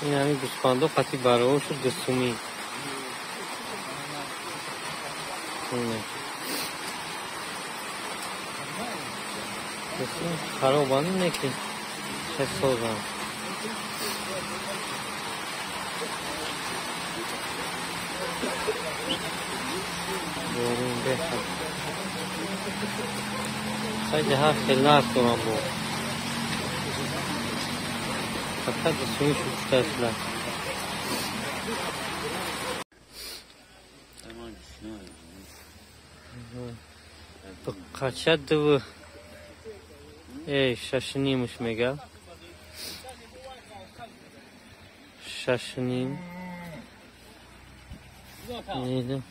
Ин ҳамин гӯсфандо қати бароҳо шуд 2 сумӣ. Харобанд не ки созанд. Борун бехад. Хайди ҳар хел нарх дорам бо. Фақат 2 сумӣ шуд кутасила. Қача дв шашнимш мега. 6.5.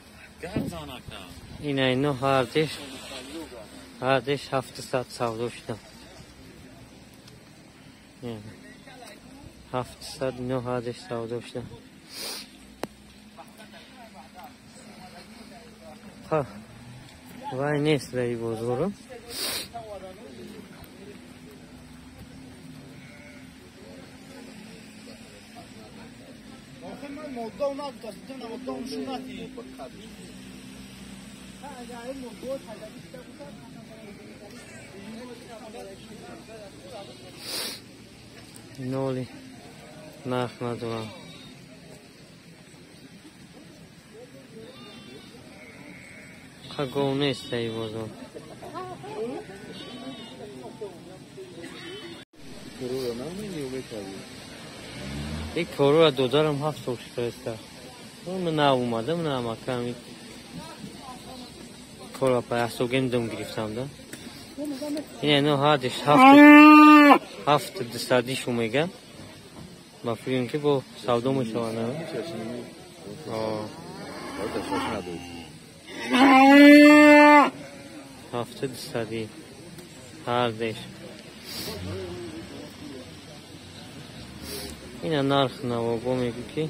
Ина ино ҳардеш 700 савдо шудам. 700 ино ҳардеш савдо шудам. Вай нест дар бозору. Ноли нарх надорам. Гов нест дар бозор. Ик корора додарам 7 сол шудааст. Ман нав омадам, на маками кора паясогем дум гирифтам да. Ин ино ҳадиш 7 200 шу мега. Ба фикрем ки бо савдо мешавад. 7 200 ҳардеш. Ина нарх навобо мегӯ ки